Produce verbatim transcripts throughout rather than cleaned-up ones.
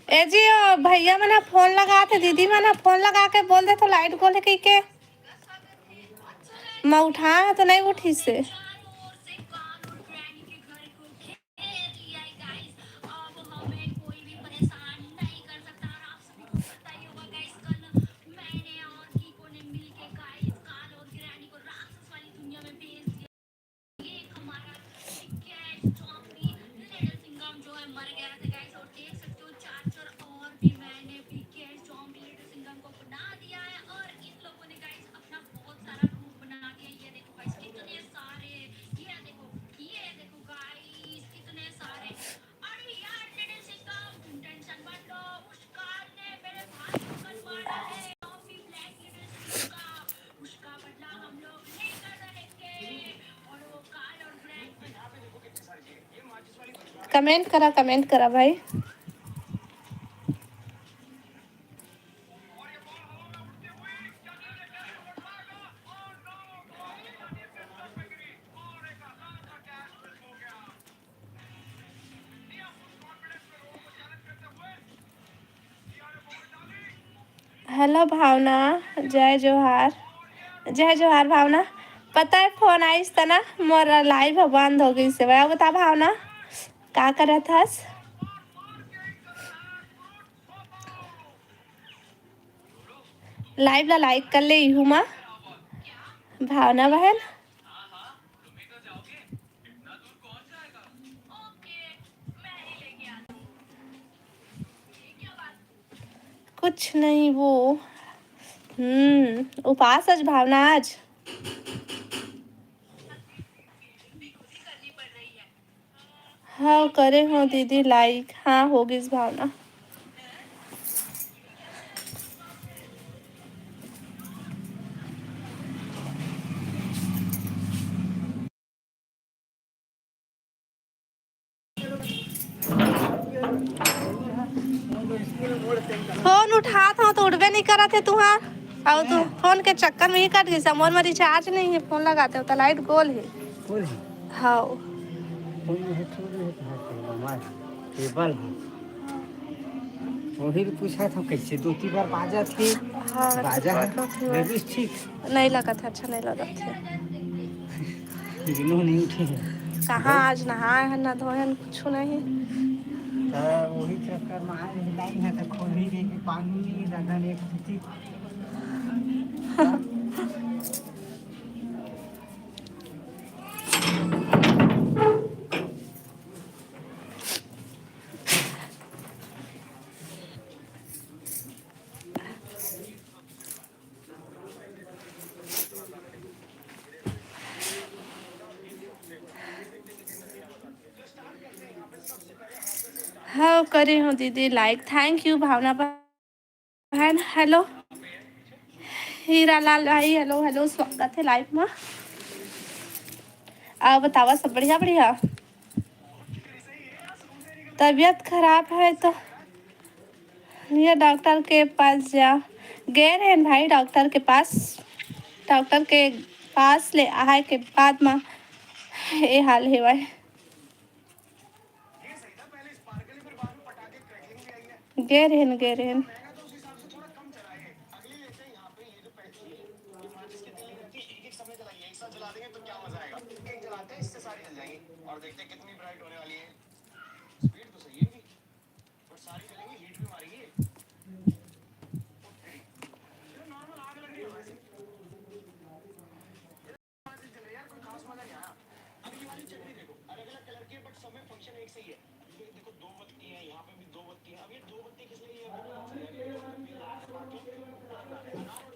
ए जी, ओ भैया मन ह फोन लगात हे, दीदी मन ह फोन लगा के बोल दे तो लाइट गोल हे कहिके। मैं उठाए तो नहीं उठिस हे। कमेंट करा, कमेंट करा भाई। हेलो भावना, जय जोहार। जय जोहार भावना। पता है, फोन आइस त ना, मोर लाइव ह बंद हो गइस हे। अब बता भावना, का करत हस? लाइव ला लाइक कर ले इहू मा, भावना बहन। कुछ नहीं वो, हम्म, उपास आज भावना आज। हाँ, करे हो दीदी लाइक। हाँ, हो गिस भावना। फोन उठात हव तो उठबे नहीं करत हे तुहार। अउ तू फोन के चक्कर में ही कट गइस। मोर में रिचार्ज नहीं है, फोन लगाते हो तो लाइट गोल है। गोल है? हाँ। फोन में है, फोन में है, तो हाँ, टेबल है। वही भी पूछा था, कैसे दो तीन बार बाजा थे, हाँ, बाजा है, बाजा थे। रविश ठीक। नहीं लगत है, अच्छा नहीं लगत है। दिनों नहीं उठे हैं। कहाँ आज नहाए हैं, ना धोए हैं, कुछ नहीं। तो वही चक्कर में आए हैं, लाइन है तो खोली दे के पानी, दादा ने एक थी। हाँ, करे हो दीदी लाइक, thank you भावना बहन। हेलो हीरा लाल भाई, हेलो हेलो, स्वागत है लाइव में। आओ बतावा, सब बढ़िया बढ़िया? तबीयत खराब है तो ये डॉक्टर के पास जा। गए रहेन भाई डॉक्टर के पास, डॉक्टर के पास ले आए के बाद में ये हाल हेवय। गए रहेन, गए रहेन।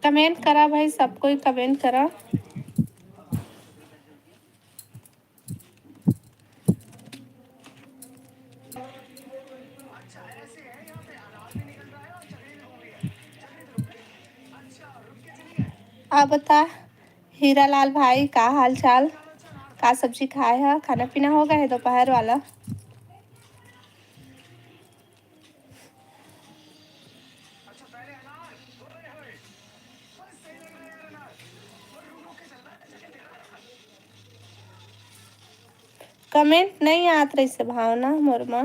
कमेंट करा भाई, सब कोई कमेंट करा। आप बता हीरा लाल भाई, का हाल चाल, का सब्जी खाए ह, खाना पीना हो गए है दोपहर वाला? कमेंट नहीं आत रहिसे भावना मोर मा।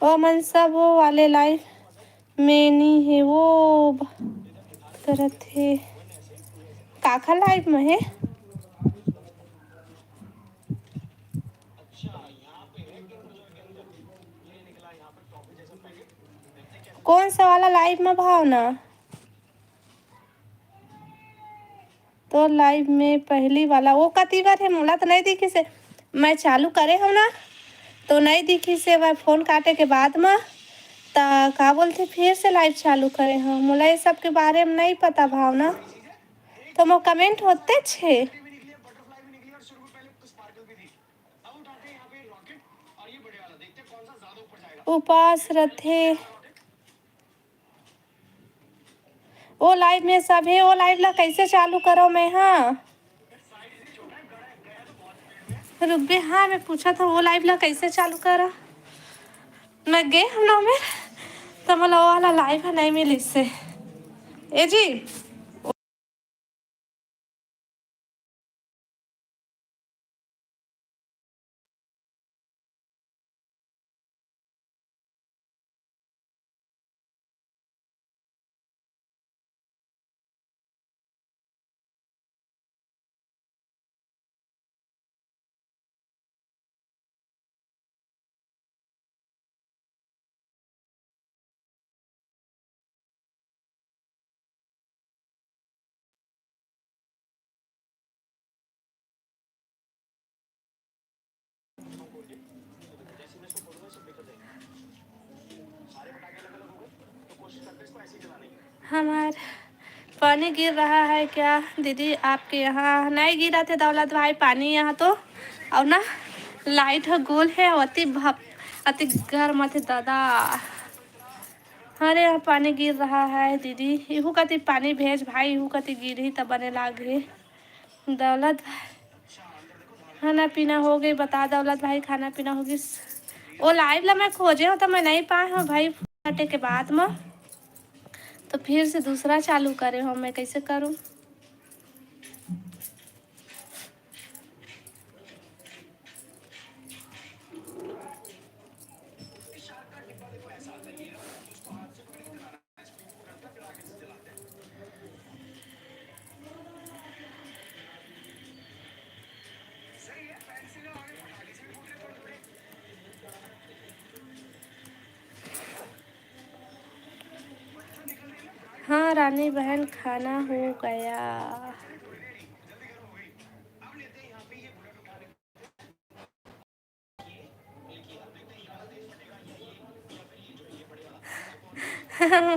ओ मन सब वो वाले लाइव में नी हे, वो ब-, करत हे। काखर लाइव में हे? कौन सा वाला लाइव में भावना? तो लाइव में पहली वाला वो कति बार हे, मोला तो नहीं दिखिस हे। मैं चालू करे हव ना, तो नहीं दिखिस हे। मैं फोन काटे के बाद म त का बोलथे, फिर से लाइव चालू करे हव। मोला ये सब के बारे में नहीं पता भावना, तो मोर कमेंट होते छे। उपास रथे। ओ लाइव में सब हे, ओ लाइव ला कैसे चालू करो मैं? हाँ, रुकबे, हाँ, मैं पूछा था, वो लाइव ला कैसे चालू करा? मैं गे हम लोग में, तो मोला वो वाला लाइव है नहीं मिली से। ए जी, हमार पानी गिर रहा है क्या दीदी आपके यहाँ? नहीं गिरा थे दौलत भाई पानी यहाँ तो। और ना लाइट हो गोल है, अति भप-, अति गर्म अति दादा। हमारे यहाँ पानी गिर रहा है दीदी, इहू कति पानी भेज भाई, इहू कति गिरही त बने लाग हे। दौलत भाई, खाना पीना हो गई? बता दौलत भाई, खाना पीना हो गई? वो लाइव ला मैं खोजे हूँ तो मैं नहीं पाए हूँ भाई, काटे के बाद में तो फिर से दूसरा चालू करे हूँ, मैं कैसे करूँ? हाँ रानी बहन, खाना हो गया।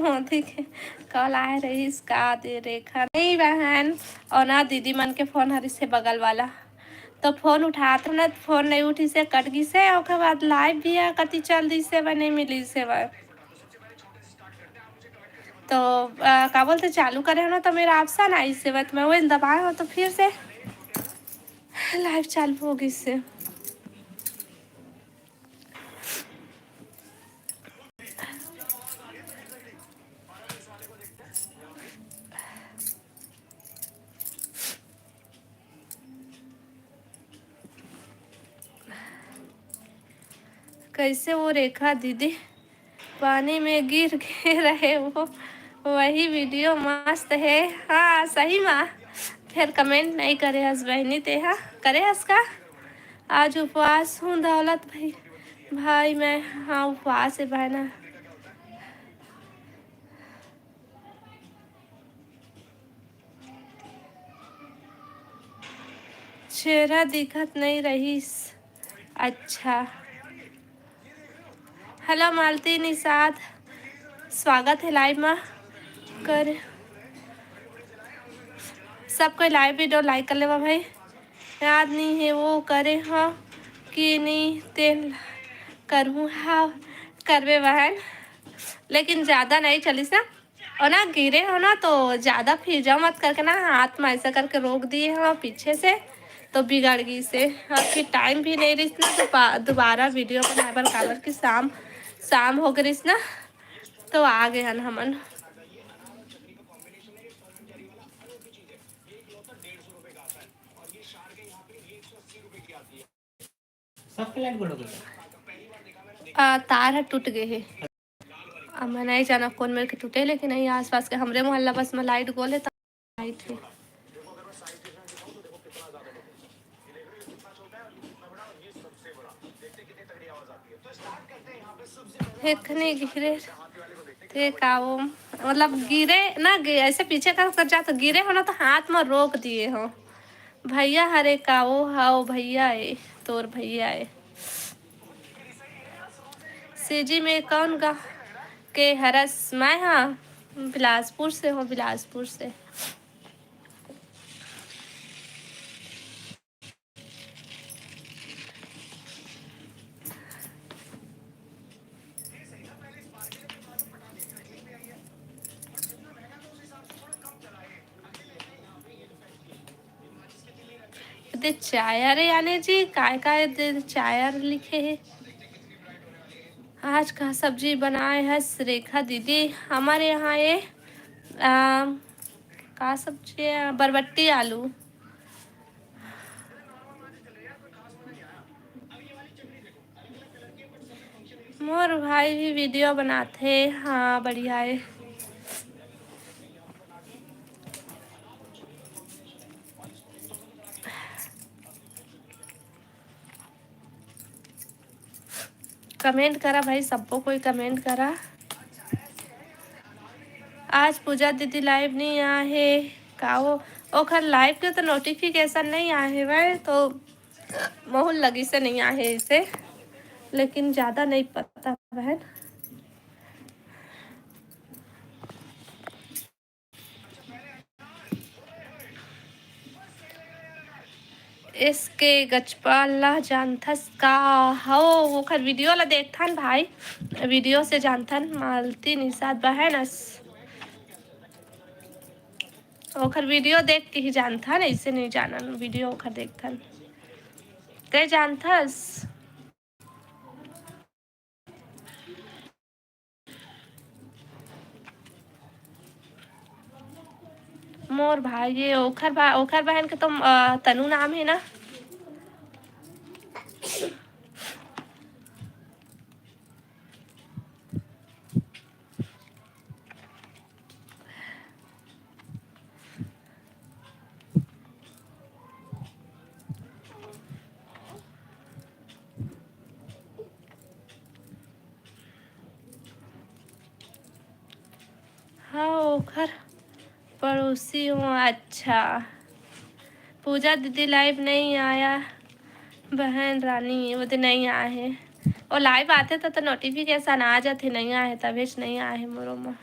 मोदी के कॉल आए रहिस का दे रेखा? नहीं बहन, और ना दीदी मन के फोन हरिस हे बगल वाला, तो फोन उठात ना, फोन नहीं उठिस हे, कट गिस हे। ओकर बाद लाइव भी है, कति चल दिस हे, नहीं मिलिस हे। तो अ, का बोलते, चालू करे हो ना, तो मेरा ऑप्शन आइस हे, बट मैं वो दबाए हो तो फिर से लाइव चालू हो गइस हे। कैसे वो रेखा दीदी पानी में गिर के रहे वो, वही वीडियो मस्त है। हाँ सही मा, फिर कमेंट नहीं करे हस बहनी, ते हा करे हस का? आज उपवास हूँ दौलत भाई, भाई मैं, हाँ उपवास है बहना। चेहरा दिखत नहीं रहिस। अच्छा, हेलो मालती निषाद, स्वागत है लाइव में। कर सब कोई लाइव वीडियो लाइक कर लेवा भाई। याद नहीं है वो करे हाँ कि नहीं, तेल करहूँ हाँ, करबे बहन, लेकिन ज़्यादा नहीं चलिस ना। और ना गिरे हो ना तो ज़्यादा फिजा मत करके ना हाथ में ऐसा करके रोक दिए हो पीछे से, तो बिगड़ गइस हे। और फिर टाइम भी नहीं रहिस ना दोबा-, दोबारा वीडियो बनाए बर, काबर कि शाम, शाम हो गइस ना, तो आ गए हन हमन। सबके लाइट बंद हो गया। आ, तार ह टूट गे हे। अब मैं नहीं जाना कौन मेर के टूटे, लेकिन यही आसपास के हमरे मोहल्ला बस में लाइट गोल है, तो लाइट है। एक नहीं गिरे थे का वो, मतलब गिरे ना, गिरे, ऐसे पीछे कर कर जा तो गिरे हो ना, तो हाथ में रोक दिए हो। भैया हरे का वो, हाओ भैया ए, तोर भैया ए। सीजी में कौन गा के हरस? मैं हाँ बिलासपुर से हूँ, बिलासपुर से। दे चायर यानी जी, काय काय दे चायर लिखे हे? आज का सब्जी बनाए है रेखा दीदी? हमारे यहाँ ये, आ, का सब्जी है? बरबट्टी आलू। मोर भाई भी वीडियो बनाथे। हाँ, बढ़िया है। कमेंट करा भाई, सबको कोई कमेंट करा। आज पूजा दीदी लाइव नहीं आए हे का? वो ओखर लाइव के तो नोटिफिकेशन नहीं आए हे भाई, तो मोहन लगी से नहीं आए हे इसे, लेकिन ज़्यादा नहीं पता बहन। एस के गजपाल ला जानथस का? हो, ओखर वीडियो ला देखथन भाई, वीडियो से जानथन। मालती निषाद बहन अस, ओखर वीडियो देख के ही जानथन, ऐसे नहीं जानन, वीडियो ओखर देखथन ते जानथस। मोर भाई ये ओखर भा-, ओखर बहन के तो, अ, तनु नाम है ना। हाँ, ओखर पड़ोसी हूँ। अच्छा, पूजा दीदी लाइव नहीं आया बहन रानी, वो तो नहीं आए हे। वो लाइव आथे तो, तो नोटिफिकेशन आ जाथे, नहीं आए हे तभेच नहीं आए हे मोरो मा।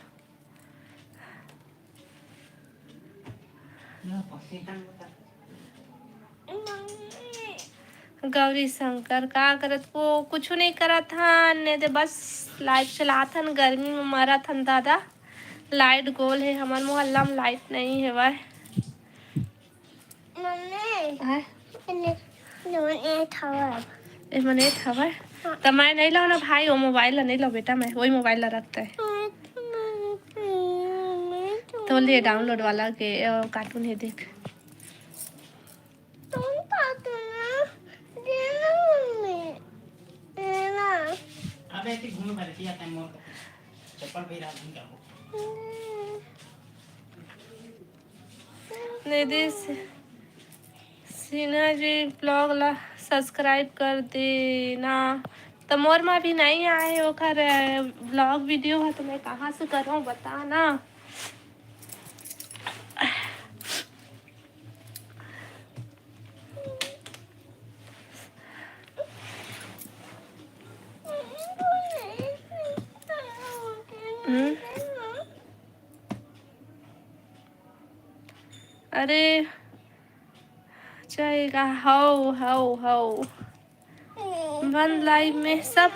गौरी शंकर का करत? वो कुछ नहीं करत हन, नहीं तो बस लाइट चलात हन, गर्मी में मरत हन दादा। लाइट गोल है, हमार मोहल्ला में लाइट नहीं है भाई। मम्मी, हाँ? एमन एत हवय। एमन एत हवय? हाँ। त मैं नहीं लाऊं ना भाई, वो मोबाइल ला नहीं लाऊं बेटा, मैं वही मोबाइल ला रखता है। तो ले डाउनलोड वाला के, अ, कार्टून है देख। कौन कार्टून है? दे ना मम्मी, दे ना। अबे ऐसे घूमे भरे किया था मोर को। चप्पल भी रात दिन का हो। हम्म। निधि सि-, सिन्हा जी vlog ला subscribe कर देना। त मोर मा भी नहीं आए ओखर, अ, vlog video है, तो मैं कहाँ से करूँ बता ना। हम्म। अरे, जाएगा। हौ, हौ, हौ। बंद लाइव में सब।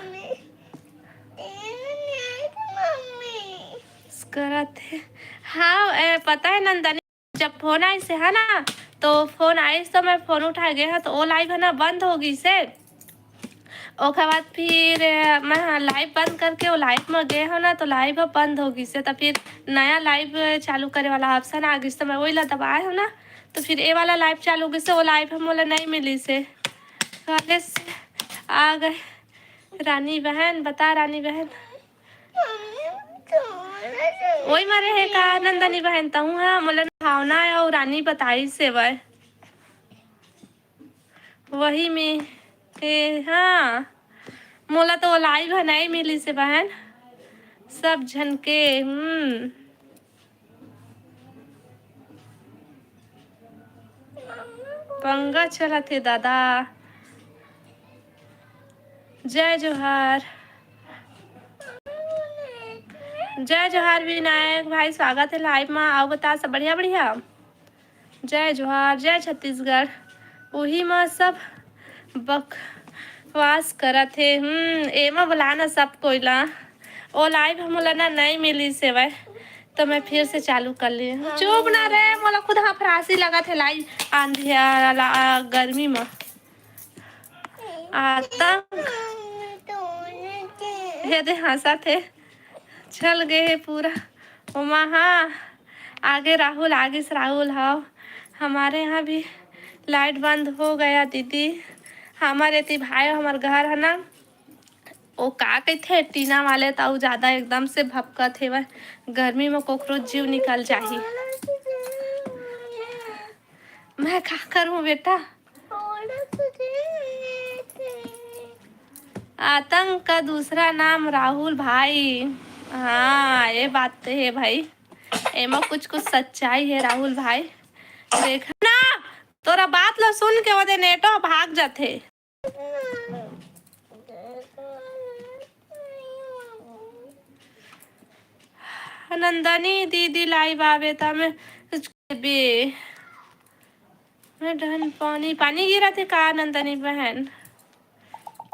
करत हे। हाँ, ए, पता है नंदनी, जब फोन आइस हे ना, तो फोन आइस तो मैं फोन उठा गे हा, तो वो लाइव है ना बंद हो गइस हे। ओकर बाद फिर, अ, मैं, हाँ, लाइव बंद करके वो लाइव में गए हो ना, तो लाइव अब बंद हो गइस हे। तो फिर नया लाइव चालू करे वाला ऑप्शन आ गइस, तो मैं वही ला दबाए हो ना, तो फिर ये वाला लाइव चालू हो गइस हे, वो लाइव हम बोला नहीं मिलिस हे, कॉलेज से आ गए। रानी बहन, बता रानी बहन। वही मरे हे का नंदनी बहन? तहूँ हा मोला भावना अउ रानी बताई सेवय। वही में ए, हाँ, मोला तो live ह नहीं मिली से बहन, सब झन के। हम्म पंगा चलत हे दादा। जय जोहार। जय जोहार विनायक भाई, स्वागत हे live मा। अउ बता, सब बढ़िया बढ़िया? जय जोहार, जय छत्तीसगढ़। उही मा सब बकवास करत हे। हम्म एमा बुला ना सब कोई ला। ओ live ह मोला ना नहीं मिली सेवय, तो मैं फिर से चालू कर ली। चुप ना रे, मोला खुद हफरासी लगत हे live आंधिया ला गर्मी मा। आतंक। हे दे हंसत हे, चल गए हे पूरा। ओमा हाँ, आगे राहुल, आगे से राहुल। हाँ, हमारे यहाँ भी light बंद हो गया दीदी। हमारे एती भाई, हमार घर है ना, ओ का कहिथे, टीना वाले, त अउ ज्यादा एकदम से भपकत हेवय। गर्मी में कोकरो जीव निकल जाही। मैं का करूं बेटा? आतंक का दूसरा नाम राहुल भाई। हाँ, ये बात तो है भाई, एमा कुछ कुछ सच्चाई है राहुल भाई। देख ना, तोरा बात ला सुन के ओदे नेटो भाग जाथे। नंदनी दीदी live आवे त मैं बे मैं डहन पानी, पानी गिरत हे का नंदनी बहन?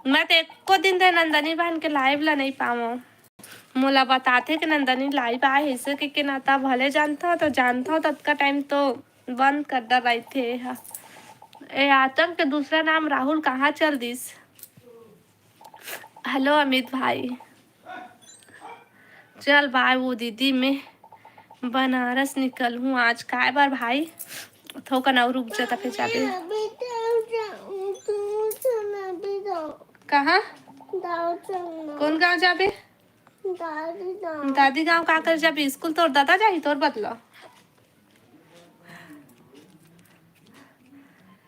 मैं तो एको दिन ते नंदनी बहन के live ला नहीं पावं। मोला बताथे कि नंदनी live आए हे, इसे के, के नाता भले जानथव तो जानथव, ततका time तो बंद कर डर रहिथे एहा। ए आतंक के दूसरा नाम राहुल कहाँ चल दिस? Hello अमित भाई, चल बाय वो दीदी, मैं बनारस निकलहूँ आज। काय बार भाई? थोकन अउ रुक जा, त फिर जाबे। अभी तो जाऊँ, तू सुन, अभी जाऊँ। कहाँ? गाँव चलना। कौन गाँव जाबे? दादी गाँव। दादी गाँव का कर जाबे? स्कूल तोर दादा जाही तोर बदला।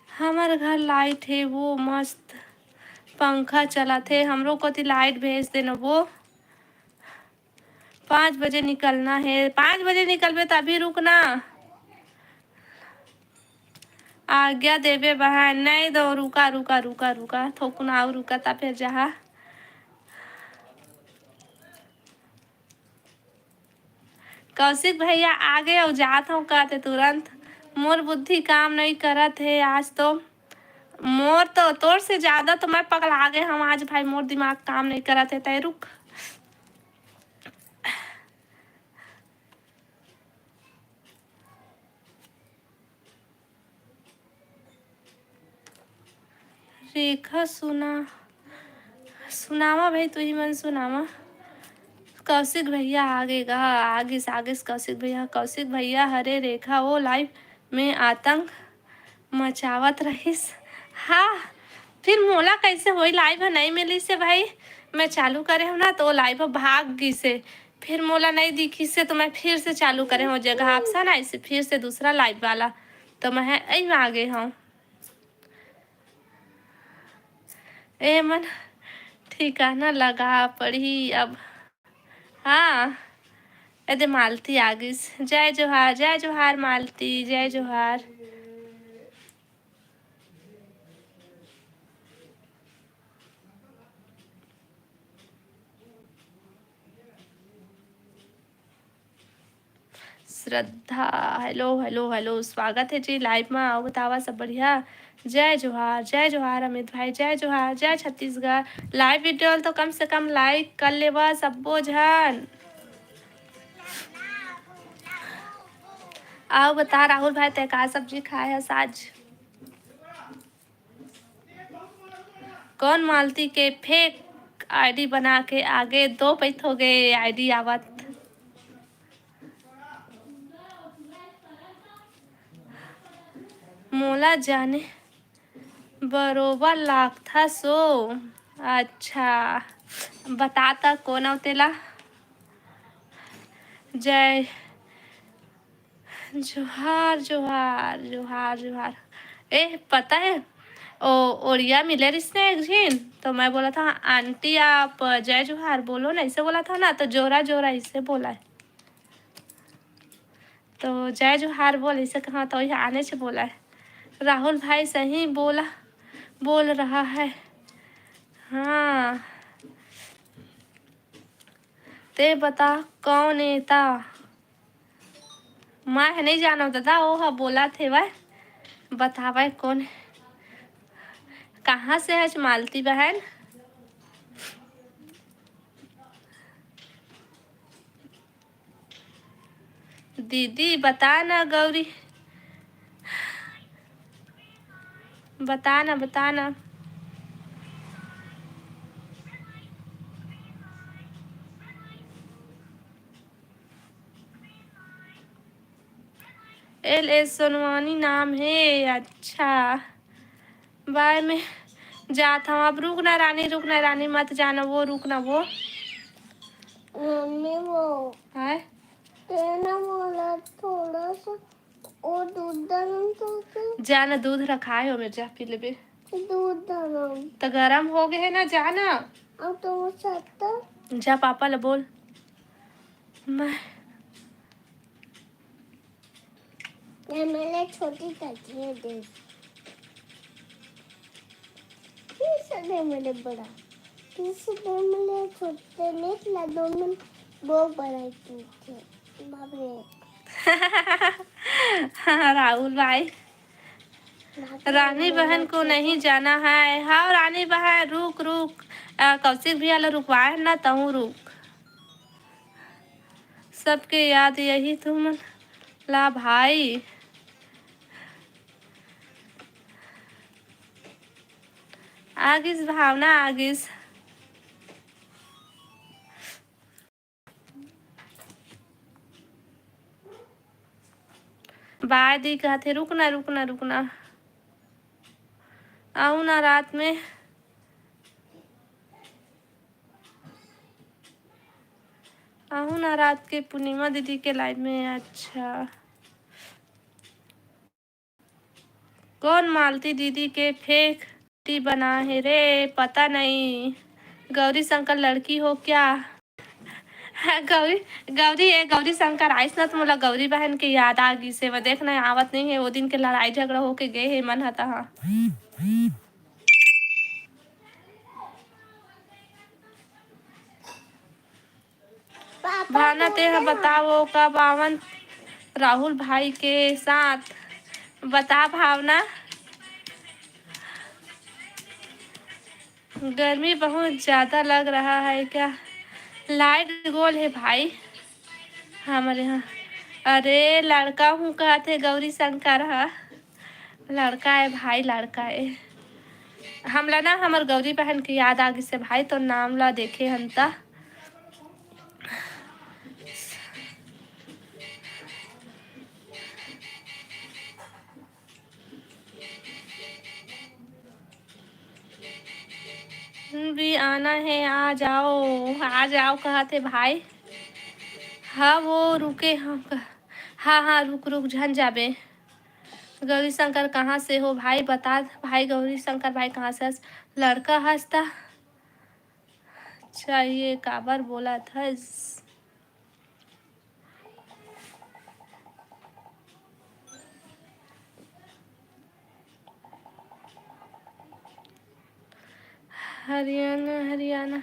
हमर घर light हे, वो मस्त पंखा चलत हे। हमरो कोती light भेज देना वो। पाँच बजे निकलना हे। पाँच बजे निकलबे त अभी रुक ना। आज्ञा देबे बहन, नहीं दो, रुका, रुका, रुका, रुका, थोकुन अउ रुका, त फिर जहा। कौशिक भैया आगे अउ जात हूँ कहते तुरंत। मोर बुद्धि काम नहीं करत हे आज तो। मोर तो, तोर से ज्यादा तो मैं पगला गे हूँ आज भाई, मोर दिमाग काम नहीं करत हे। तय रुक। रेखा सुना, सुनावा भाई, तुही मन सुनावा। कौशिक भैया आगे गा, आगिस, आगिस कौशिक भैया। कौशिक भैया, हरे रेखा, वो live में आतंक मचावत रहिस। हाँ, फिर मोला कैसे होई, live ह नहीं मिलिस हे भाई। मैं चालू करे हूँ ना, तो live ह भाग गिस हे। फिर मोला नहीं दिखिस हे, तो मैं फिर से चालू करे हूँ। जगह option आइस हे, फिर से दूसरा live वाला, तो मैं एही में आ गे हूँ। ए मन ठिकाना लगा पड़ही अब। हाँ, एदे मालती आ गिस। जय जोहार, जय जोहार मालती, जय जोहार। श्रद्धा, hello, hello, hello, स्वागत हे जी live मा। अउ बतावा, सब बढ़िया? जय जोहार, जय जोहार अमित भाई, जय जोहार, जय छत्तीसगढ़। Live video ल तो कम से कम like कर लेवा सब्बो झन। अउ बता राहुल भाई, तै का सब्जी खाए हस आज? कौन मालती के fake ID बना के आगे दो पैत हो गए ID आवत। मोला जाने बरोबर लागथा सो। अच्छा, बता त कोन अउ तेला। जय जोहार, जोहार, जोहार, जोहार। ए, पता है, ओ, ओड़िया मिले रिहिस ना एक झिन, तो मैं बोला था, "आंटी, आप जय जोहार बोलो ना," ऐसे बोला था ना, तो जोरा जोरा ऐसे बोला है। तो जय जोहार बोल, ऐसे कहा तो वही आने से बोला है। राहुल भाई सही बोला, बोल रहा है। हाँ, ते बता कौन एता? मैं ह नहीं जानव दादा, वो ह बोला थे वह बतावे कौन, कहाँ से है मालती बहन? दीदी बता ना गौरी, बता ना, बता ना। एल एस सोनवानी नाम है। अच्छा, बाय, मैं जात हूँ। अब रुक ना रानी, रुक ना रानी, मत जाना वो, रुक ना वो। मम्मी वो है। तेना मोला थोड़ा सा और दूध डालम तो के। जा ना, दूध रखाए हो मेरे, जा पी लेबे। दूध डालम। तो गरम हो गए है ना, जा ना। अब तो वो छत्ता। जा पापा ला बोल। मैं ये मैंने छोटी करती है देख। फिर से दे मेरे बड़ा। फिर से दे मेरे छोटे, नहीं खिला दो, मैं बहुत बड़ा ही टूट है। बाप रे। राहुल भाई, बाप रे, रानी बहन को नहीं जाना है। हाँ रानी बहन, रुक रुक। आ, कौशिक भैया ला रुकवाए ना, तहूँ रुक। सबके याद यही तुमन ला भाई। आगिस भावना, आगिस। बाय दी कहथे, रुकना, रुकना, रुकना। आऊ ना रात में, आऊ ना रात के पूर्णिमा दीदी के लाइव में। अच्छा, कौन मालती दीदी के फेक टी बना है रे? पता नहीं। गौरी शंकर लड़की हो क्या? गौरी, गौरी, ए, गौरी शंकर आइस ना, तो मोला गौरी बहन के याद आ गिस हे। वो देख ना, आवत नहीं है। वो दिन के लड़ाई झगड़ा होके गए हे मन हता, हाँ। भावना, तेहा बताओ, कब आवन राहुल भाई के साथ? बता भावना। गर्मी बहुत ज्यादा लग रहा है क्या? लाइट गोल है भाई हमारे यहाँ। अरे लड़का हूँ कहते गौरी शंकर हा। लड़का है भाई, लड़का है। हमला ना हमर गौरी बहन के याद आ गिस हे भाई, तो नाम ला देखे हन त। भी आना है, आ जाओ, आ जाओ कहत हे भाई। हाँ वो रुके, हाँ कह-, हाँ हाँ रुक रुक झन जाबे। गौरी शंकर कहाँ से हो भाई, बता भाई, गौरी शंकर भाई कहाँ से हस? लड़का हस त? अच्छा ये काबर बोलत हस? हरियाणा, हरियाणा।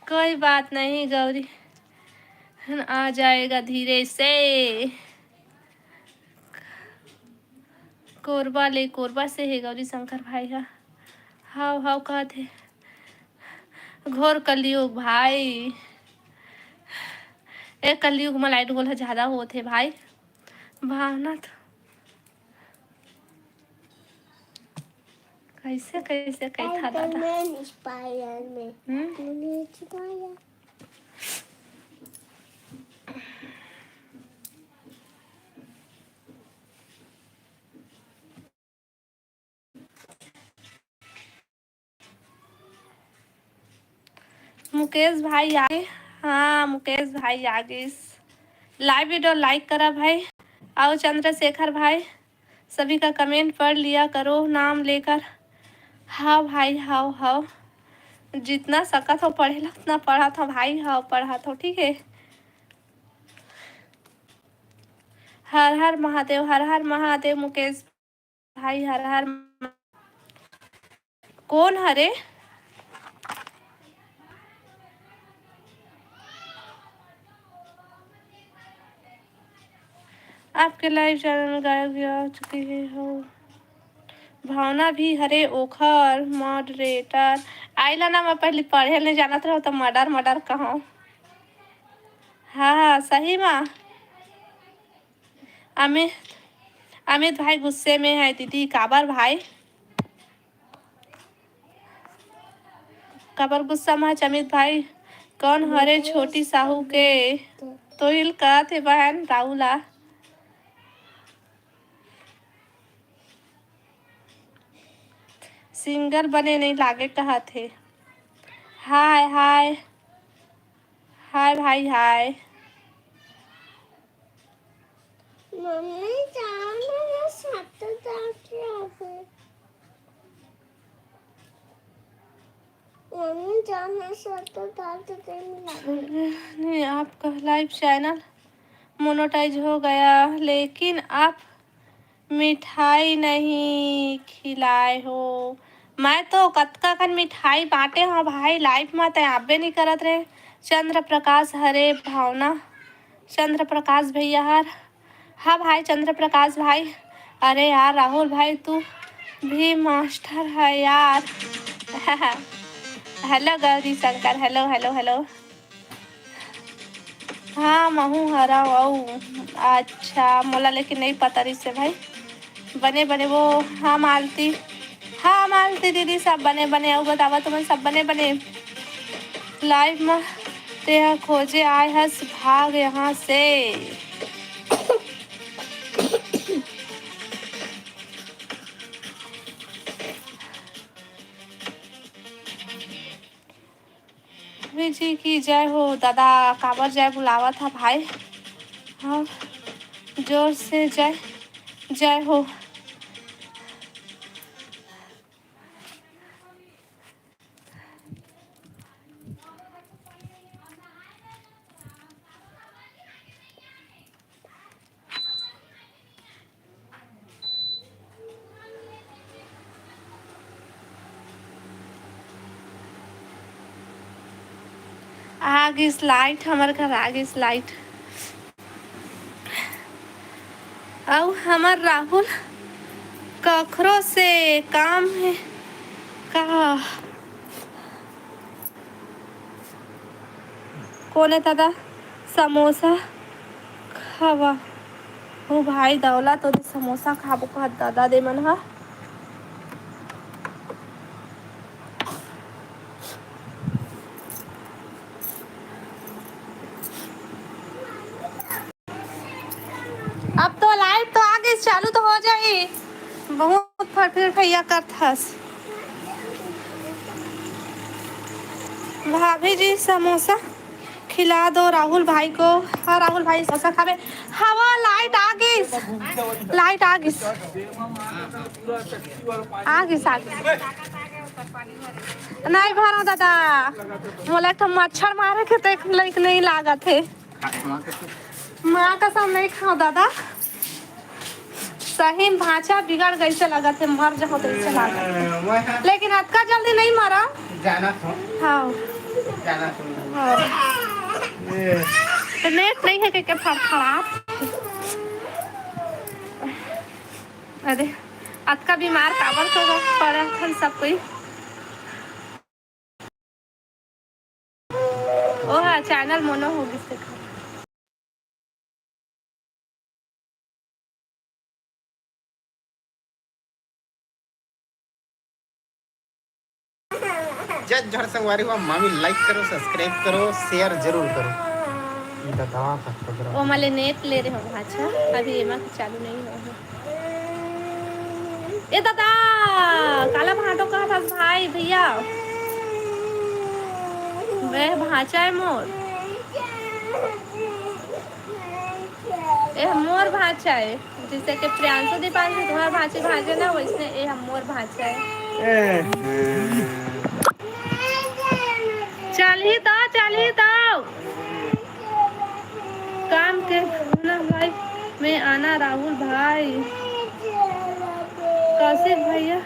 कोई बात नहीं गौरी, आ जाएगा धीरे से। कोरबा ले, कोरबा से हे गौरी शंकर भाई हा। हाव हाव कहत हे। घोर कलयुग भाई, ए कलयुग म लाइट गोल ह ज्यादा होत हे भाई। भावना तो कैसे कैसे कही था दादा। Spider-Man में। हम्म? तूने छुपाया। मुकेश भाई आगे। हाँ, मुकेश भाई आगे। Live video like करा भाई। आओ चंद्रशेखर भाई, सभी का comment पढ़ लिया करो नाम लेकर। हाँ भाई, हाव हाव, जितना सकत हो पढ़े ला उतना पढ़त हो भाई, हाव पढ़त हो, ठीक है। हर हर महादेव, हर हर महादेव मुकेश भाई, हर हर म-, कौन हरे? आपके live channel गायब हो चुकी है हो। भावना भी हरे ओखर moderator। आइला ना, मैं पहले पढ़े नहीं जानत रहो तो murder murder कहो। हाँ, हाँ, सही मा। अमित, अमित भाई गुस्से में है दीदी, काबर भाई? काबर गुस्सा में है अमित भाई? कौन हरे छोटी साहू के? तो हिल कहत हे बहन राहुला। Singer बने नहीं लागे कहत हे। हाय, हाय। हाय भाई, हाय। मम्मी, जाओ ना, मैं छत जाके आऊँ। मम्मी, जाओ, मैं छत डाल के मिला। नहीं, आपका live channel monetize हो गया, लेकिन आप मिठाई नहीं खिलाए हो। मैं तो कतका कन मिठाई बांटे हव भाई, live म तैं आबे नहीं करत रे। चंद्र प्रकाश हरे भावना, चंद्र प्रकाश भैया हर। हाँ भाई चंद्र प्रकाश भाई, अरे यार राहुल भाई तू भी master है यार। Hello Gauri Shankar, hello, hello, hello। हाँ, महू हरव अऊ। अच्छा, मोला लेकिन नहीं पता रहिस हे भाई। बने, बने वो, हाँ, मालती। हाँ, मालती दीदी, सब बने, बने। अऊ बतावा, तुमन सब बने, बने? Live म तेहा खोजे आए हस, भाग यहाँ से। जी की जय हो दादा, काबर जय बुलावत हा भाई? हाँ, जोर से जय, जय हो। आ गिस light, हमर घर आ गिस light। अउ हमर राहुल कखरो से काम हे का? कोने दादा समोसा खावा? ओ भाई दौला, तो समोसा खाबो कहत दादा दे मन ह। अब तो live तो आ गई, चालू तो हो जाई। बहुत फटफट भैया करत हस। भाभी जी समोसा खिला दो राहुल भाई को। हाँ राहुल भाई समोसा खाबे। हवा light आ गई, light आ गई, आ गई, आ गई। नहीं भरो दादा, मोला एक ठो मच्छर मारे के तो एक लइक नहीं लागत हे। माँ कसम नहीं खाओ दादा, सही में भांचा बिगड़ गई से लगत हे, मर जाओ तो ऐसे लागत हे। लेकिन अतका जल्दी नहीं मरा। जाना था। हाँ। जाना था। हाँ। ये। तो net नहीं है के, के फड़फड़ात। अरे, अतका बीमार काबर तो पड़ा था सब कोई। ओहा, channel mono हो गिस तेखर। जय जोहार संगवारी हो, मामी like करो, subscribe करो, share जरूर करो। ई बतावा का program। ओ मले net ले रहे हो भाषा, अभी एमा के चालू नहीं हो। ए दादा, काला भांटो कहत हस भाई, भैया? ए भांचा है मोर, ए मोर भांचा है। जैसे कि प्रियांशु दीपांशु तुम्हार भांची भांचे ना, वैसने ए हम मोर भांचा है। चलही तो, चलही तो। काम के ना भाई, मैं आना राहुल भाई, कौशिक भैया।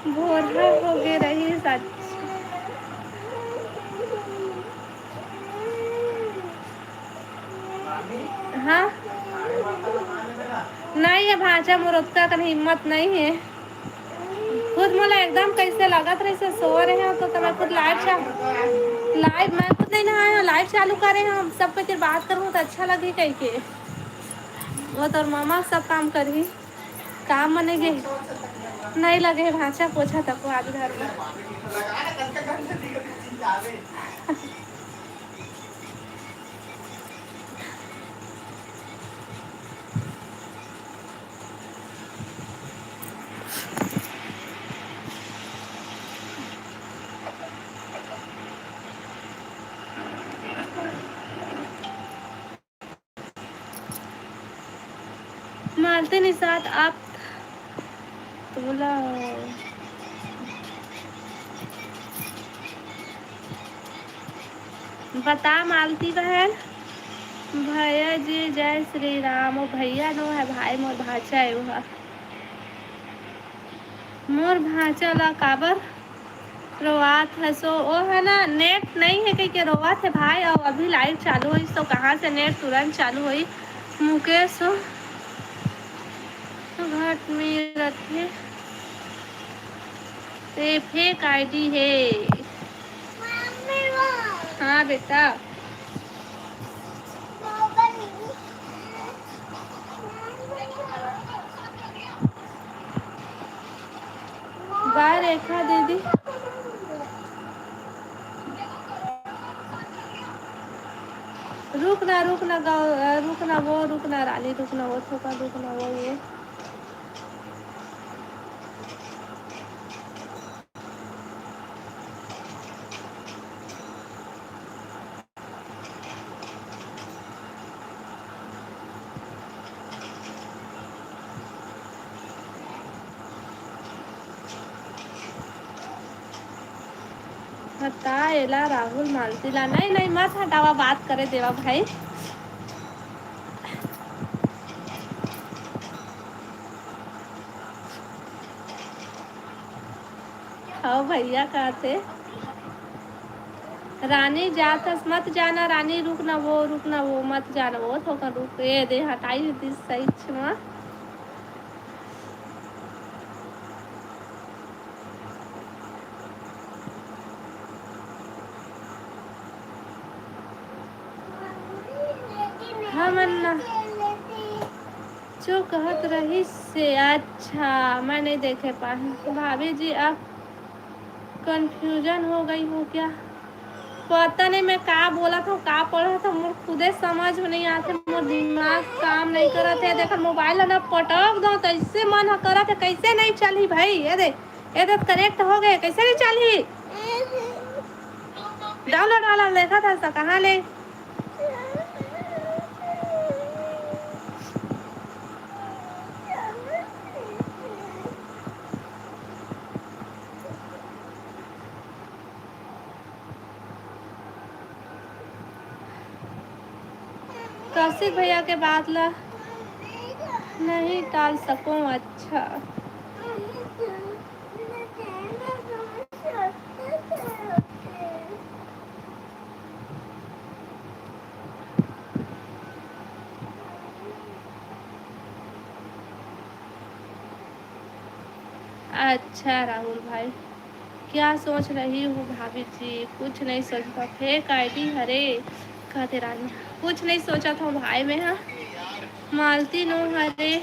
भोरहा हो गे रही सच। हाँ, नहीं है भांचा मोर, ओतका कन हिम्मत नहीं है। खुद मोला एकदम कैसे लगत रहिसे, सो रहे हो तो मैं खुद लाइव चा-, लाइव मैं खुद नहीं नहाए हो, लाइव चालू करे हो, हम सब कोई बात करूँ तो अच्छा लगे कह के। वो तोर मामा सब काम करही। काम मने गे नहीं लगे हे भांचा पोछा तको आज घर में। मालती निषाद आप तोला बता मालती बहन। भैया जी जय श्री राम। ओ भैया नो है भाई, मोर भांचा है वो। मोर भांचा ला काबर रोवात हसो? ओ है ना, नेट नहीं है कह के रोवात है भाई। और अभी लाइव चालू होई तो कहाँ से नेट तुरंत चालू होई? मुकेश घट में रखे, ते फेक आईडी है। हाँ बेटा। बाय रेखा दीदी। रुक ना, रुक ना, गौ-, रुक ना वो, रुक ना रानी, रुक ना वो, थोका रुक ना वो, ये। हटा एला राहुल मालती ला। नहीं, नहीं, मत हटावा, बात करे देवा भाई। हाँ भैया, का थे? रानी जात हस, मत जाना रानी, रुक ना वो, रुक ना वो, मत जाना वो, थोका रुक, ए दे, हटाई दी सही छुआ। हमन ना जो कहत रहिस से, अच्छा, मैं नहीं देखे पाही। भाभी जी, आप कन्फ्यूजन हो गई हो क्या? पता नहीं मैं का बोलत हूँ, का पढ़त हूँ, मोर खुदे समझ में नहीं आते, मोर दिमाग काम नहीं करत है। देखा मोबाइल ना पटक दो तो ऐसे मन ह करत है, कैसे नहीं चली भाई? ये दे, ये दे कनेक्ट हो गए, कैसे नहीं चली? डाउनलोड वाला देखा था सा, कहाँ ले? कौशिक भैया के बात ला नहीं टाल सकूं। अच्छा, अच्छा राहुल भाई, क्या सोच रही हो भाभी जी? कुछ नहीं सोचता, फेक आईडी हरे। कहते रानी, कुछ नहीं सोचा था भाई मैं, हाँ। मालती नो हरे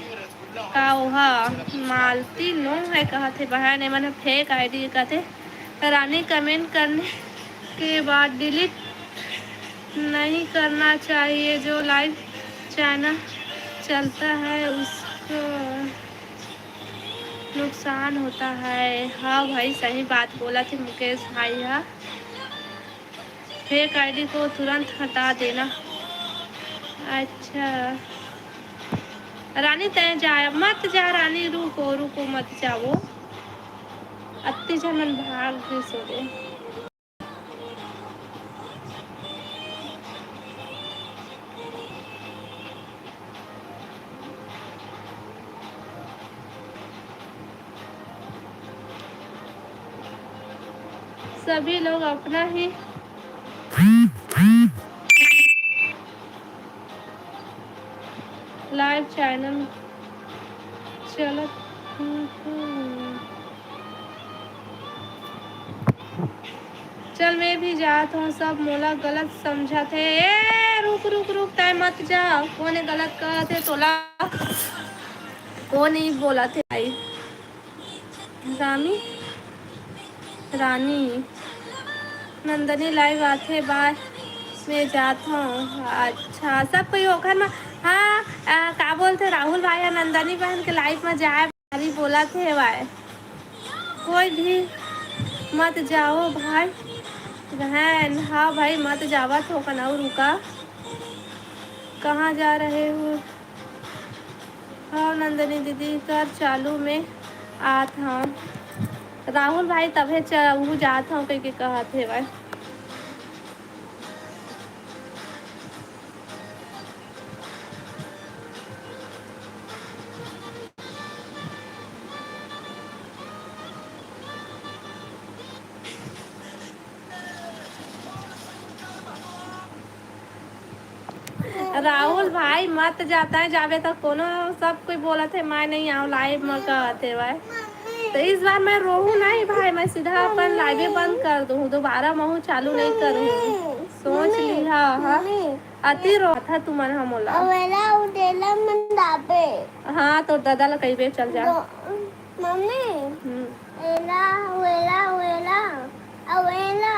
का ओहा? मालती नो है कहते बहन, एमन फेक आईडी कहते। रानी कमेंट करने के बाद डिलीट नहीं करना चाहिए, जो लाइव चैनल चलता है उसको नुकसान होता है। हाँ भाई, सही बात बोला थे मुकेश भाई हा। फेक आईडी को तुरंत हटा देना। अच्छा रानी, तय जा, मत जा रानी, रुको रुको, मत जाओ, अत्ती झन मन भाग गए सोरे। सभी लोग अपना ही लाइव चैनल चलत। चल, मैं भी जात हूँ, सब मोला गलत समझत हे। ए, रुक, रुक, रुक, तय मत जा। कोने गलत कहत हे तोला? कोन ही बोलत हे भाई? रामी, रानी, नंदनी लाइव आथे, बाय, मैं जात हूँ। अच्छा, सब कोई ओखर में, हाँ, आ, का बोलते, राहुल भाई और नंदनी बहन के लाइव में जाए, भारी बोलत हे भाई। कोई भी मत जाओ भाई, बहन, हाँ भाई, मत जावत हो कनऊ रुका। कहाँ जा रहे हो? हाँ नंदनी दीदी, कर चालू में आत हूँ। राहुल भाई, तभे च-, ऊ जात हूँ कह के कहत हे भाई। राहुल भाई, मत जाता है, जाबे तो कोनो सब कोई बोलत है, मैं नहीं आऊँ लाइव में कहत है भाई। तो इस बार मैं रोहूँ नहीं भाई, मैं सीधा अपन लाइवे बंद कर दूँ, दोबारा महू चालू नहीं करूँ। सोच ली, हाँ, हाँ। अति रोथा तुमन ह मोला। अवेला उदेला मंदाबे। हाँ, तोर दादा ला कहिबे, चल जा। मम्मी। हम्म। एला, वेला, वेला, अवेला।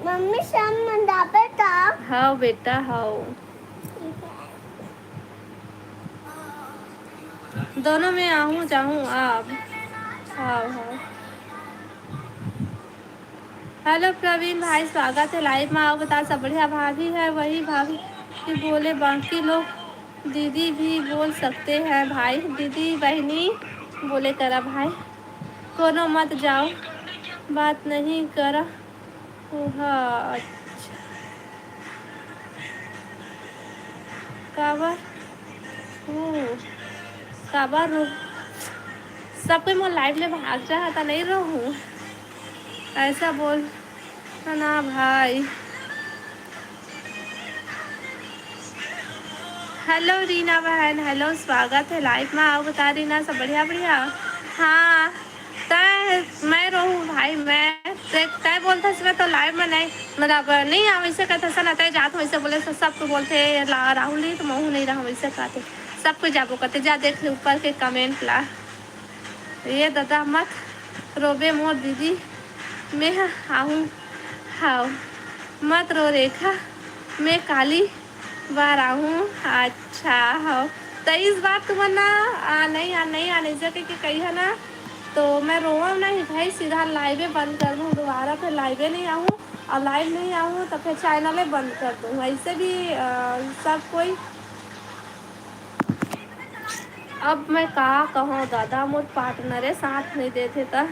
मम्मी, सब मंदाबे ता। हाँ बेटा, हाँ। दोनों में आहूँ जाहूँ आप। हाँ, हाँ। हेलो प्रवीण भाई, स्वागत है लाइव में। आओ बता, सब बढ़िया? भाभी है वही भाभी कि बोले, बाकी लोग दीदी भी बोल सकते हैं भाई। दीदी बहनी बोले करा भाई, कोनो मत जाओ, बात नहीं करा। ओहा, अच्छा। काबर? ओ, काबर रो-, सब कोई मोर लाइव ले भाग जा, त नहीं रहूँ। ऐसा बोल ना भाई। हेलो रीना बहन, हेलो, स्वागत है लाइव में। आओ बता रीना, सब बढ़िया, बढ़िया? हाँ। तय मैं रहूँ भाई, मैं तय, तय बोलथस मैं तो लाइव में नहीं, मतलब नहीं आ वैसे कहथस ना, तय जात वैसे बोले तो सब तो बोलते ला-, राहुल नहीं तो महू नहीं रहा वैसे कहते, सब कोई जाबो कहते। जा देख ले ऊपर के कमेंट ला। ये दादा मत रोबे मोर दीदी, मैं आहूँ। हाव मत रो रेखा, मैं काली बार आहूँ। अच्छा, हाँ, तो इस बार तुमन ना, आ, नहीं आ, नहीं आने जगह के कही है ना, तो मैं रोवम नहीं भाई, सीधा लाइवे बंद कर दूँ, दोबारा फिर लाइवे नहीं आहूँ, और लाइव नहीं आहूँ तो फिर चैनले बंद कर दूँ। ऐसे भी, आ, सब कोई, अब मैं का कहूँ दादा, मोर पार्टनरे साथ नहीं देते त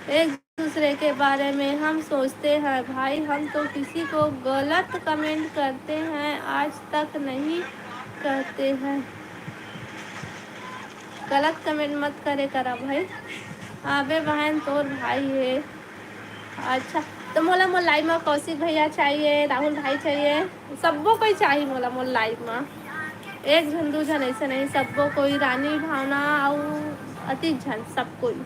एक दूसरे के बारे में हम सोचते हैं भाई, हम तो किसी को गलत कमेंट करते हैं, आज तक नहीं करते हैं। गलत कमेंट मत करे करा भाई, आबे बहन तोर भाई है। अच्छा, तो मोला मोर लाइव में कौशिक भैया चाहिए, राहुल भाई चाहिए, सबो कोई चाहिए मोला मोर लाइव में। एक झन दू झन ऐसे नहीं, सबो कोई, रानी भावना अउ अति झन, सब कोई।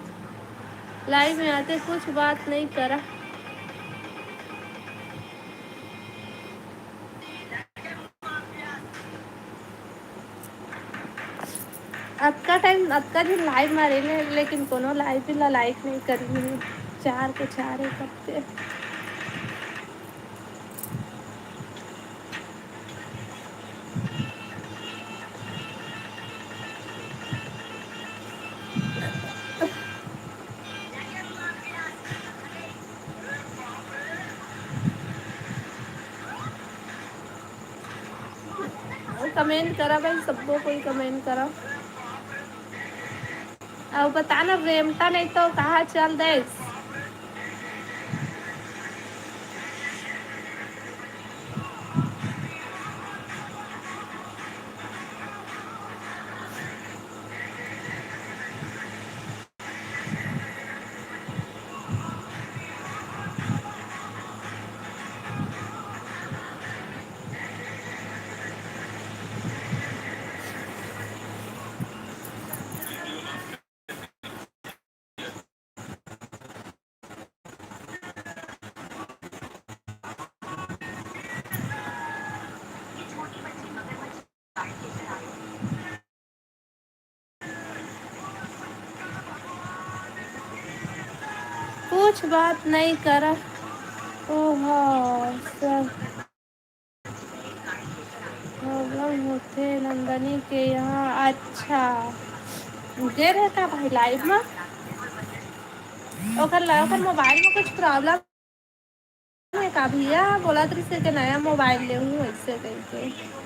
लाइव में आते कुछ बात नहीं करा। अतका टाइम, अतका दिन लाइव में रहे, लेकिन कोनो लाइव ला लाइक नहीं करी। चार के चार एक हफ्ते। कमेंट करा भाई, सबको कोई कमेंट करा। अउ बता ना, रेमटा नहीं तो कहाँ चल देस? कुछ बात नहीं करा। ओहो, सब प्रॉब्लम होथे नंदनी के यहाँ। अच्छा, दे रहे का भाई लाइव में? ओकर ला-, ओकर मोबाइल में कुछ प्रॉब्लम है का भैया? बोलत रहिसे के नया मोबाइल लेहूँ, ऐसे कहिके।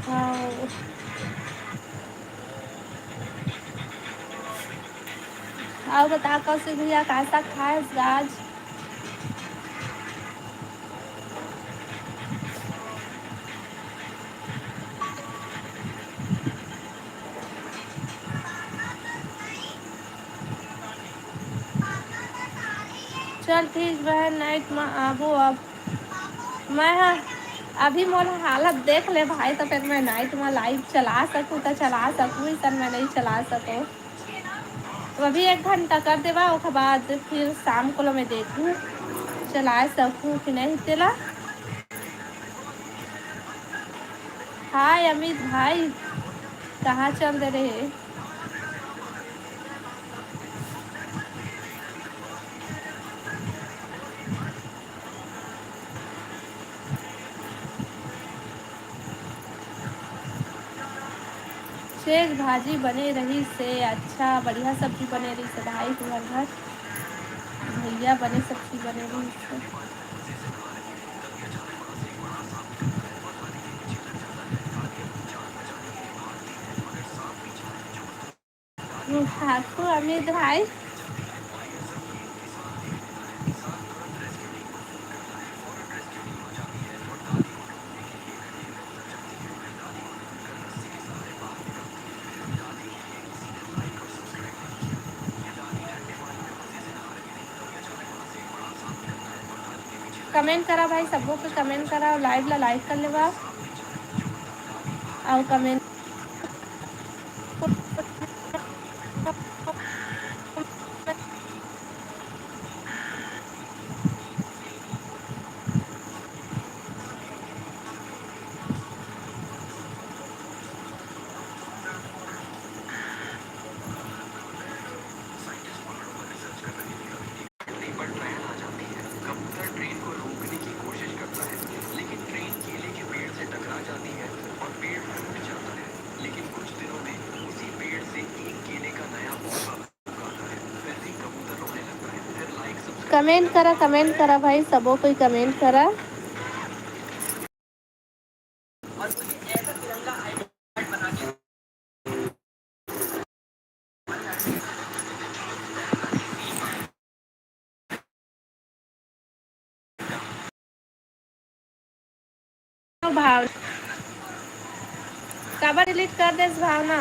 हाँ। अउ बता कौशिक भैया, का साग खाए हस आज? चल ठीक बहन, नाइट में आबो अब। मैं ह-, अभी मोर हालत देख ले भाई, तो फिर मैं नाइट में लाइव चला सकूँ तो चला सकूँ, इसन मैं नहीं चला सकूँ। तो अभी एक घंटा कर देवा, ओकर बाद फिर शाम को मैं देखूँ चला सकूँ कि नहीं तेला। हाय अमित भाई, कहाँ चल दे रहे? सेज भाजी बने रहिस हे। अच्छा, बढ़िया सब्जी बने रहिस हे भाई तुम्हर घर। भैया बने सब्जी बने रहिस हे। ठाकुर अमित भाई। कमेंट करा भाई, सबो के कमेंट करा, लाइव ला लाइक कर लेवा अउ कमेंट। कमेंट करा, कमेंट करा भाई, सबो कोई कमेंट करा। भाव, काबर डिलीट कर देस भावना?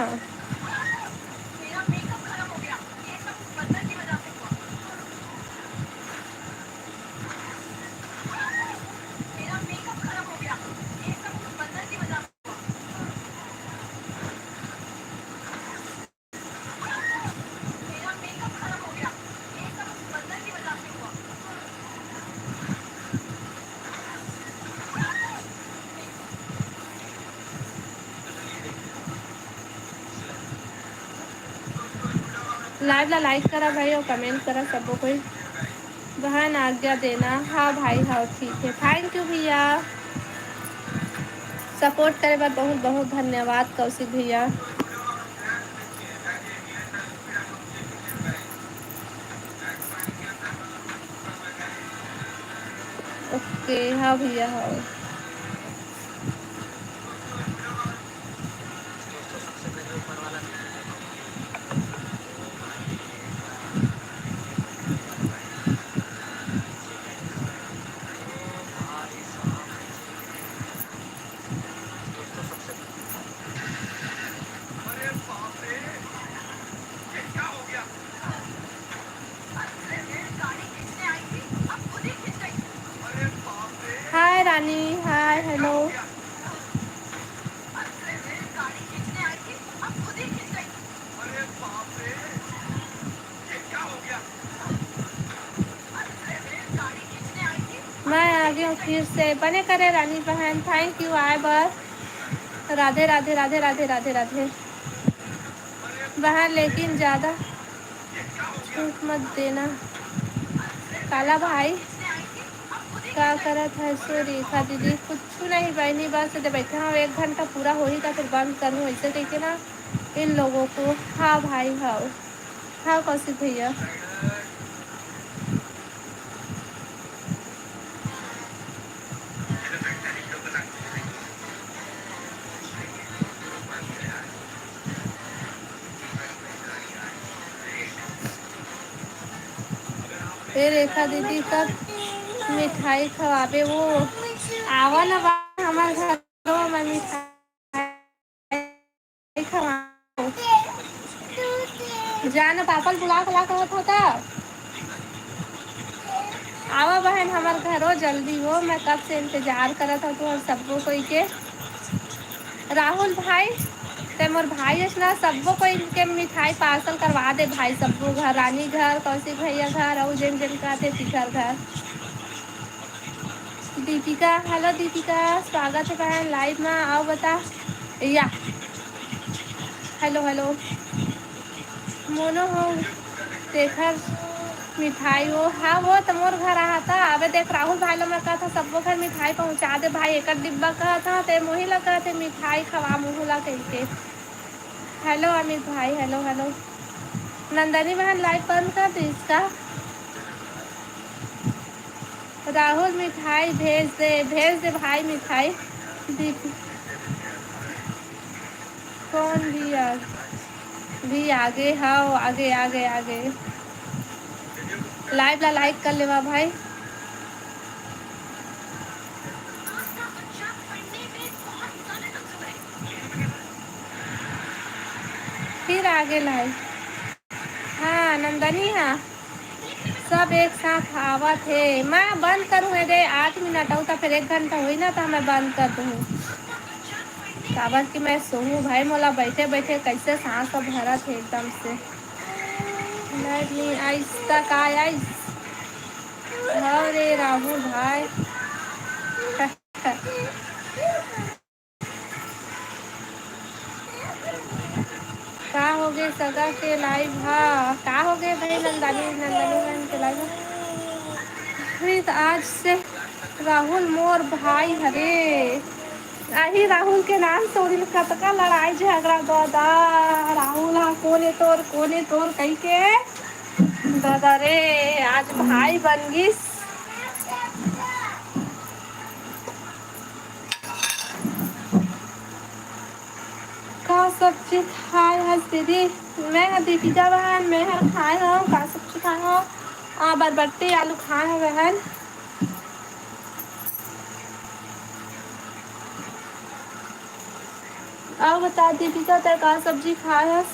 लाइव ला लाइक करा भाई अउ कमेंट करा सबो कोई। बहन आज्ञा देना। हाँ भाई, हाँ, ठीक है। Thank you भैया, support करे बर बहुत बहुत धन्यवाद कौशिक भैया। OK, हाँ भैया, हाँ। हाय रानी, हाय, हेलो। मैं आ गई हूँ फिर से। बने करे रानी बहन, thank you आए बर। राधे राधे राधे राधे राधे राधे। बहन लेकिन ज़्यादा छूट मत देना। काला भाई, का करत है सो रेखा दीदी? कुछ नहीं बहनी, बस दे बैठा हूँ, एक घंटा पूरा होही त फिर बंद करूँ, ऐसे कह के ना इन लोगों को। हाँ भाई, हाँ, हाँ कौशिक भैया। ए रेखा दीदी, कब मिठाई खवाबे? वो आवा ना बा हमार घर, मैं मिठाई खवाऊं। जाना पापा ल बुला के ला कहत हो त। आवा बहन हमार घरो जल्दी हो, मैं कब से इंतजार करत हूँ तुहर सबको कोई के। राहुल भाई, ते मोर भाई अस ना, सबको कोई के मिठाई parcel करवा दे भाई, सबको घर, रानी घर, कौशिक भैया घर, अउ जेन जेन का थे तीसर घर। दीपिका, हेलो दीपिका, स्वागत है बहन live में, आओ बता। या, हेलो हेलो। मोनो हो तेखर मिठाई हो। हाँ, वो त मोर घर आहा था। अबे देख, राहुल भाई ला मैं कहा था, सबको घर मिठाई पहुँचा दे भाई, एक डिब्बा कहा था, ते मोही ला कहा थे, मिठाई खवा मोहू ला कह के। हेलो अमित भाई, हेलो हेलो। नंदनी बहन, live बंद कर दी इसका। राहुल, मिठाई भेज दे, भेज दे भाई मिठाई। दीप-, कौन भी आ, भी आगे, हाँ, आगे, आगे, आगे। Live ला like कर लेवा भाई। फिर आगे live। हाँ, नंदनी, हाँ, सब एक साथ आवत हे। मैं बंद करूँ हे दे, आठ मिनट अउ त फिर एक घंटा होई ना, त मैं बंद कर दूँ। काबर कि मैं सोहूँ भाई, मोला बैठे बैठे कैसे सांस भरत हे एकदम से। Live नहीं आइस त का आइस? हव रे राहुल भाई। का होगे सगा के live हा? का होगे भाई नंदनी, नंदनी बहन के live हा? अमित, आज से राहुल मोर भाई हरे। अही राहुल के नाम से ओदिन कतका लड़ाई झगड़ा दादा। राहुल हा कोने तोर, कोने तोर कही के दादा रे, आज भाई बन गिस। का सब्जी खाए हस दीदी? मैं ह दीपिका बहन, मैं हर खाए हव। का सब्जी खाए हव? आ, बरबट्टी आलू खाए हव बहन। अउ बता दीपिका, तै का सब्जी खाए हस?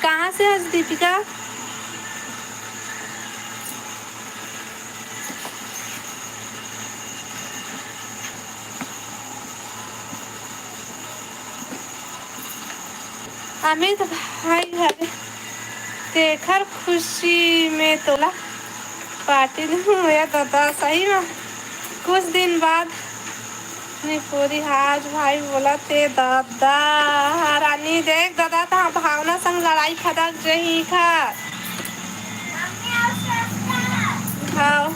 कहाँ से हस दीपिका? अमित भाई हरे, तेखर खुशी में तोला पार्टी दूँ। या दादा, सही में कुछ दिन बाद निपोरी हाज भाई बोला ते दादा। रानी देख दादा, तहाँ भावना संग लड़ाई फदक जही का। हाँ।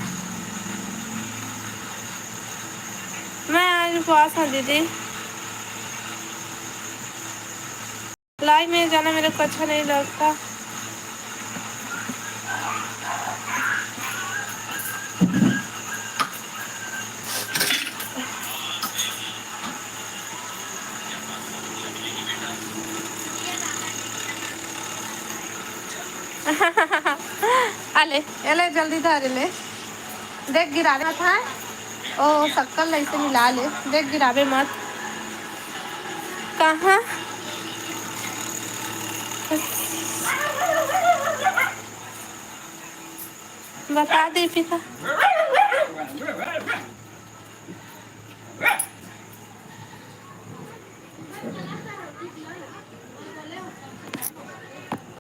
मैं आज उपवास हूँ दीदी। लाइव में जाना मेरे को अच्छा नहीं लगता। अले, अले, जल्दी धर ले। देख, गिरावे मत, हाँ? ओ, शक्कर ला इसे मिला ले। देख, गिरावे मत। कहाँ? बता, दीपिका।